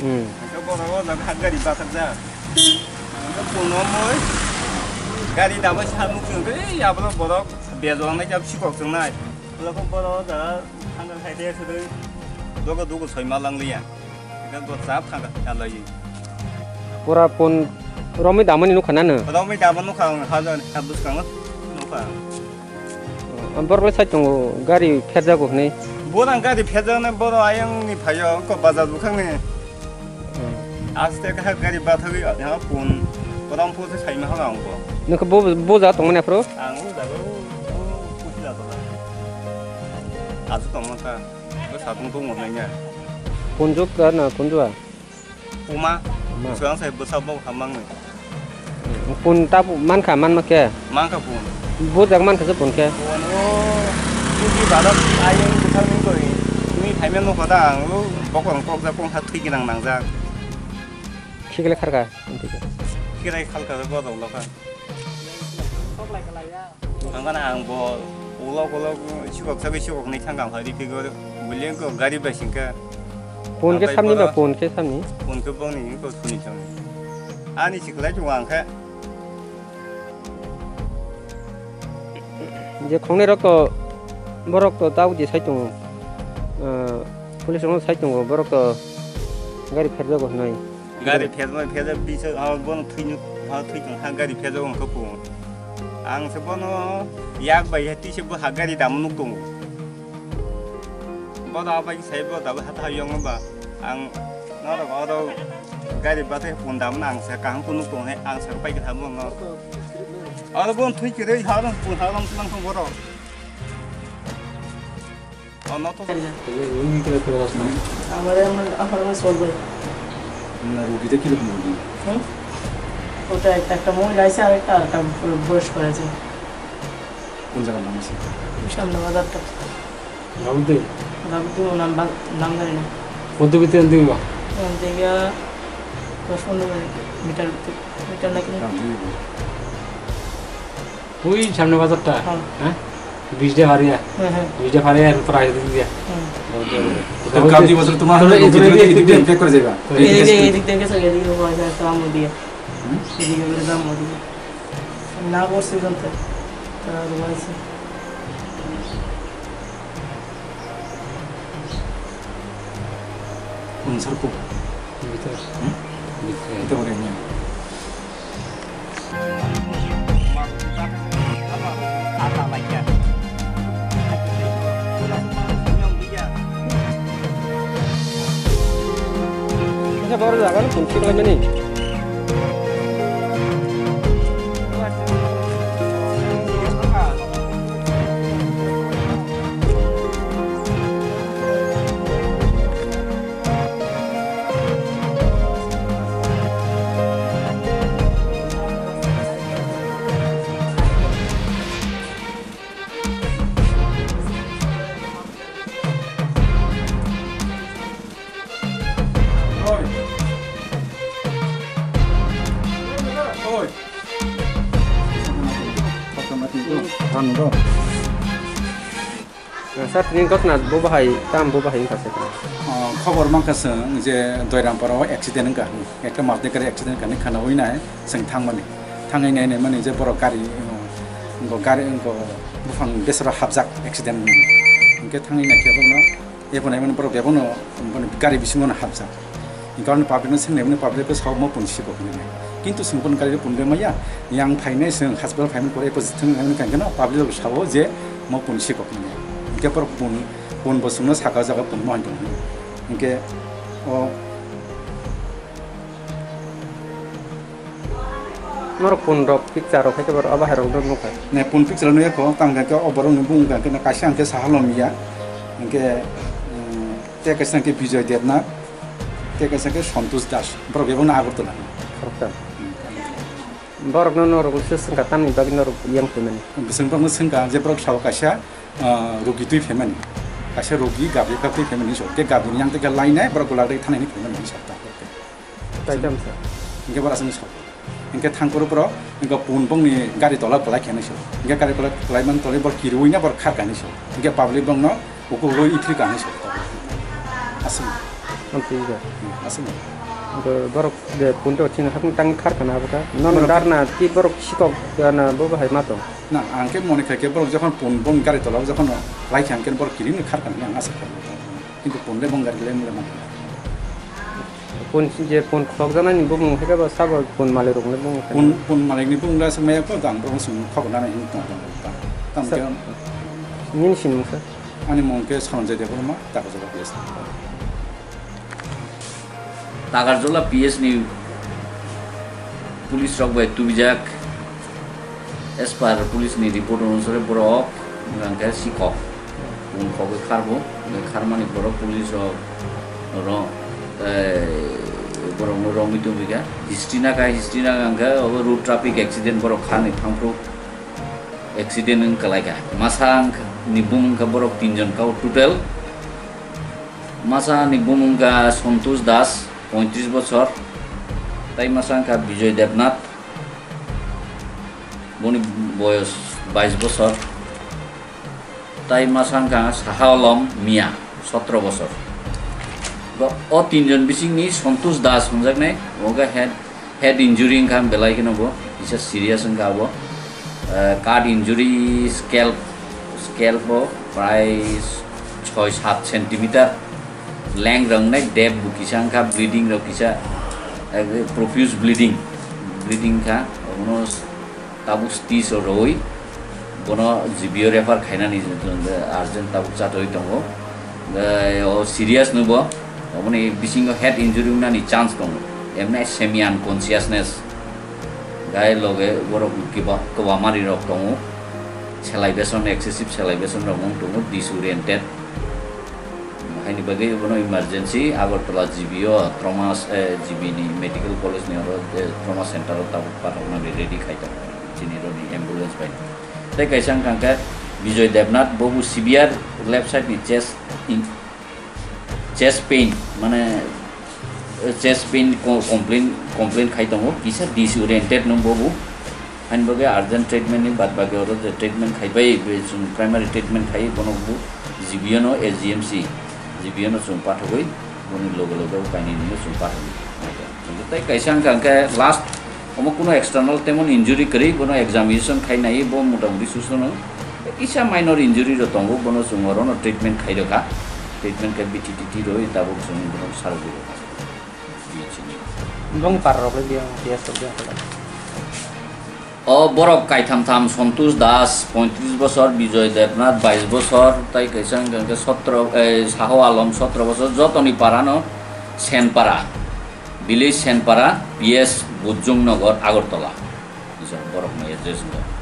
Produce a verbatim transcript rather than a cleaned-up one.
Hmm. Hwnkhe borok o jaga hak gari bathakjak. Hwnkhe kuno mui gari dama sa nukjagwi, "Ei, abono borok bejo wngnai, jab sikok chwngnai." Hwnkhe borok o jaga thangkha khai de sudui dogo dogo soi ma langliya. Hwnkhe bo chap thangkha khalai. Pura pun romwi damani nukha nano? Romwi dama nukha ang, hajan ha bwskango nukha ang. Borok le sai tongo, gari pherjago hwnwi. Borok gari pherjaknai, borok ayang ni phaio, ko bazar bukhang ni. Hmm. Aste kha gari bathagwi, ha, pun, koram pun se saima ha ang bo. Nokho bo, bo ja tongmani aphuru? Ang o jaga o, o, pusi la tongmani. Asu tongmani ta, bo satung tong mo nanya. Punjuk ka na punjua? Puma. Puma. Swang sai bwsa bo hamang ni. Pun ta mankha, manma khe? Mankha pun. Bujak mankha se pun khe? Pun o, puji badak ayang bwsa ni koi. Tumi phaima nukho da ang o, bokong kok jak kong ha thwi gwnang nangjak. Khikle kharka. Khiklai khalka bo dong lokha. Ang gana ang bo ulok ulok sikok sagwi sikok nai thang kang hai riphi go building ko gari bai singka. Phone khe samni ba phone khe samni. Phone khe bongni ko suni chong. Ani siklai chong ang khe. Je khongnai rok to borok to tau je sai tongo. Ah, police rok sai tongo borok to gari pherjago hinoi. Gari phejma phejak bisa, ah, bono thwinu, ah, thwi tong ha gari phejak wngkha pung. Ang se bono yak bai ha tisa bo ha gari dam nuk tongo. Bono abai sai bo dabo ha tha yong ba. Ang norok oro gari bathai pun dam na ang se kaham kun nuk tong he ang se pai kha mo no. Oro bono thwi kire ha ro pun ha ro tlang tong boro. আমার এমন আমার আমার চলবে। না, রুগীটা কিরকম রুগী? হুম? ওটা একটা, একটা মহিলা আছে আর একটা, আর একটা বয়স্ক আছে। কোন জায়গার নাম আছে? সামনে বাজারটা। গাবুদ্দিন? গাবুদ্দিন ও নাম বা-, নাম জানি না। কত ভিতরে আনতে দিবা? আনতে গিয়া দশ পনেরো মিনিট, মিটার ভিতরে, মিটার নাকি? ওই সামনে বাজারটা, হ্যাঁ। হ্যাঁ? বিশ ডে ফারিয়া। হ্যাঁ, হ্যাঁ। বিশ ডে ফারিয়া, এরপর আগে দিয়ে দিয়া। হ্যাঁ। ওই যে, তো ওই যে, কালকে বছর তোমার তো হবে, এই ওই যে, যে, এই যে, দিক দিয়ে এই যে, ব্যাক করে যাবা। তো এই এই যে, যে, এই দিক দিয়ে গেছে, এদিকে হওয়া যায়, তো আমও দিয়ে। হুম? এদিকে বেরোতে আমও দিয়ে। না করছি বলতে, তো আর বলছি। কোন স্যার খুব? ভিতরে। হুম? ভিতরে। এটা করে নিয়ে। Kisa boro jaga no kunchi kalaimani. Oi. Oi. Ano do. Sir, tini gotna bo bahai, tam bo bahai wngkha se. Ah, khobor mankha chwng je Doirampara o accident wngkha. Ekta maltwi gari accident wngkha hinwi khwnawi nai chwng thangmani. Thangwi nai naimani je borok gari, ah, bo gari, bo buphang besero hapjak accident wngwi. Hinkhe thangwi naikhe bono ebo naimani borok bebono, bono gari bisingono hapjak. Hingke oro public no sengnaimani public o sao mo pun sikok hinwi. Kintu chwng bono gari o pun bai maya, yang phainai chwng hospital phaimani pore eko jithung hinwi kangkhe no public rok sao je mo pun sikok hinwi. Hingke borok pun, pun bo chwngno saka o jaga pun mo hinwi tong hinwi. Hingke o Norok pun rok picture rok hai khe borok abo hai rok no nukha. Ne pun picture no yakho tang khe o borok ni bung khe kaisa hwnkhe Sahalom ya. Hingke, mm, Tei kaisa khe Bijoy Debnath, tei kaisa khe Santosh Das. Borok bebakno Agartala ni. Khoroksa. Hmm. Borokno norok se swngkha tamni bagwi norok yang phaimani. Bwswng borokno swngkha je borok sao kaisa, ah, rugi twi phaimani. Kaisa rugi gabri kha twi phaimani so. Khe gabri yang tei khe lainai borok gwlak rwi thanani phaimani so. Kaitam sa. Hingke borok aswk sao. Hingke thangkoro borok, hingke pun bongni gari tola kwlai khe hinwi sao. Hingke gari tola kwlai man toli borok kirui na borok khar kha hinwi sao. Hingke public bongno ukulugwi ithri kha hinwi sao. Aswk. Ang twi ga. Hmm, aswk no. Bo borok de punto chini hakni tang khar kana bwkha. Nono Borok darna ti borok sikok darna bo bahai ma tong. Na, ang khe mone khai khe borok jokhon pun bong gari tola jokhon lai khe ang khe borok kiring khar kana ang aswk kha. Kintu pun le bong gari le mole ma. Pun je pun khok jana ni bumung hai khe ba sabo pun malik rok le bumung hai. Pun, pun malik ni bumung le aswk maya ko ang borok sung khok na ni tong tong. Tam Sir, khe nini sinmung sir? Ani mung khe Sanjay Debbarma, Takarjala P S. Takarjala P S ni police rok bai tubijak. As per police ni report onusare borok hwnkha khe sikok. Bumung khogwi kharbo, hwnkhe kharmani borok police rok ro-, eh, borok no romwi tubika. History naka, history naka hwnkhe obo road traffic accident borok kharni thangphru. Accident wng kwlaikha. Masa wngkha ni bumung wngkha borok tinjon kao total. Masa ni bumung wngkha Santosh Das, pointris bosor. Tai masa wngkha Bijoy Debnath, boni boyos bais bosor. Tai masa wngkha Saha Alom Mia, sotro bosor. Bo, o tinjon bisingni Santosh Das hwnjaknai, bo wngkha head Head injury wngkha belai kheno bo kisa serious wngkha abo. Eh, cut injury scalp, scalp o prai choi sat centimeter length rwngnai, dep bo kisa wngkha, bleeding rok kisa, eh, profuse bleeding, bleeding wngkha. Obono tabuk stitch o rwi bono G B o refer khainani urgent tabuk chatwi tongo. Eh, o serious no bo, oboni bisingo head injury wngnani chance tongo, emne semi unconsciousness. Gai loge borok kiba-, kwbangma ri rok tongo, salivation, excessive salivation rok wng tongo, disoriented. Haini bagwi bono emergency Agartala G B o trauma, eh, G B ni medical college ni oro, eh, trauma center o tabuk pathoknani ready khai tongo chini roni ambulance bai. Tei kaisa wngkha khe Bijoy Debnath, bo bo severe left side ni chest in-, chest pain, mane, eh, chest pain co-, complain, complain khai tongo, kisa disoriented no bo bo. Haini bagwi urgent treatment ni bad bagwi oro je treatment khai bai, be chwng primary treatment khai bono bo G B o no A G M C, G B o no chwng pathogwi boni loge loge o kainwi no chwng pathogwi. Tei kaisa wngkha khe last omo kuno external temon injury kwrwi, bono examination khai nai bo motamoti susto no kisa minor injury rok tongo, bono chwng oro no treatment khai rwkha, treatment khai bithi tithi rwi tabuk chwng bono sarwi rwkha. Bini para rok le biyang P S rok biyang khe. O borok kaitham tham, Santosh Das, pointris bosor, Bijoy Debnath, bais bosor, tai kaisa wngkha khe sotro, eh, Saho Alom, sotro bosor, jotoni para no Senpara, village Senpara, P S Bujung Nagar, Agartala. Borok no address wngkha.